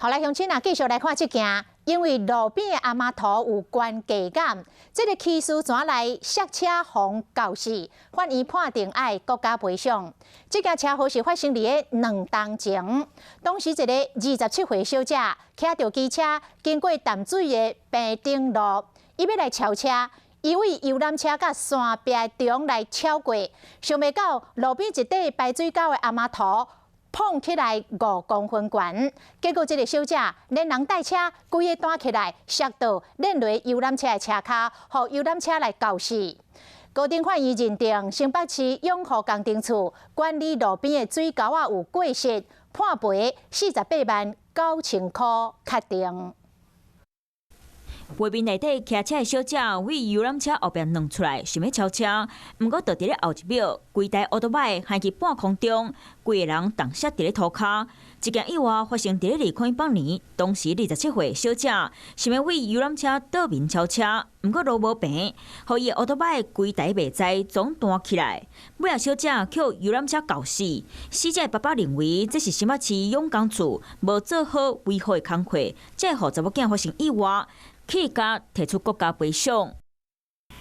好來，鄉親啊，繼續來看這件，因為路邊的阿媽塗有懸低減，這个騎士怎來摔車予人𠢕死，法院判定愛國家賠償。這件車禍是發生佇咧2冬前，當時一个27歲小姐騎著機車經過淡水的平頂路，伊欲來超車，伊對遊覽車佮山壁中來超過，想袂到路邊一塊排水溝的阿媽塗碰起來5公分懸，結果這个小姐連人帶車規个彈起來，摔倒，輾落遊覽車的車跤，予遊覽車來𠢕死。高等法院認定新北市養護工程處管理路邊的水溝仔有過失，判賠48萬9千箍確定。畫面內底騎車的小姐對遊覽車後壁躉出來，想欲超車，毋過就佇咧後一秒，規台歐多擺彈去半空中，規个人重摔佇咧塗跤。這件意外發生佇咧2018年，當時27歲小姐想欲對遊覽車倒面超車，毋過路無平，予伊的歐多擺規台袂知總彈起來。尾仔小姐予遊覽車𠢕死，死者爸爸認為這是新北市養工處無做好維護的工課，才會予查某囝發生意外。去甲提出國家賠償。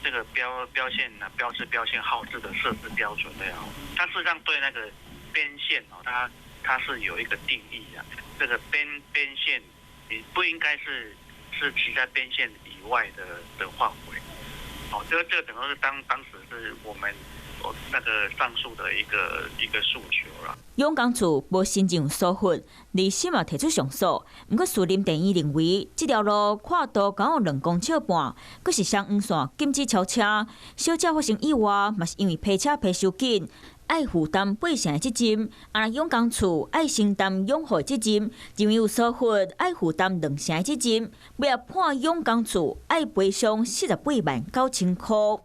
這個標線呢，標誌標線號誌的設置標準的哦，它事實上對那個邊線哦，它是有一個定義啊。這個邊線，你不應該是騎在邊線以外的範圍。哦，這個等於是當時是我們那個上訴的一個訴求啦。養工處無承認疏忽，二審嘛提出上訴。毋過士林地院認為，這條路闊度敢有2公尺半，閣是雙黃線禁止超車。小姐發生意外，嘛是因為批車批傷緊，愛負擔八成的責任。啊，養工處愛承擔養護責任，認為有疏忽，愛負擔兩成的責任。尾仔判養工處愛賠償48萬9千箍。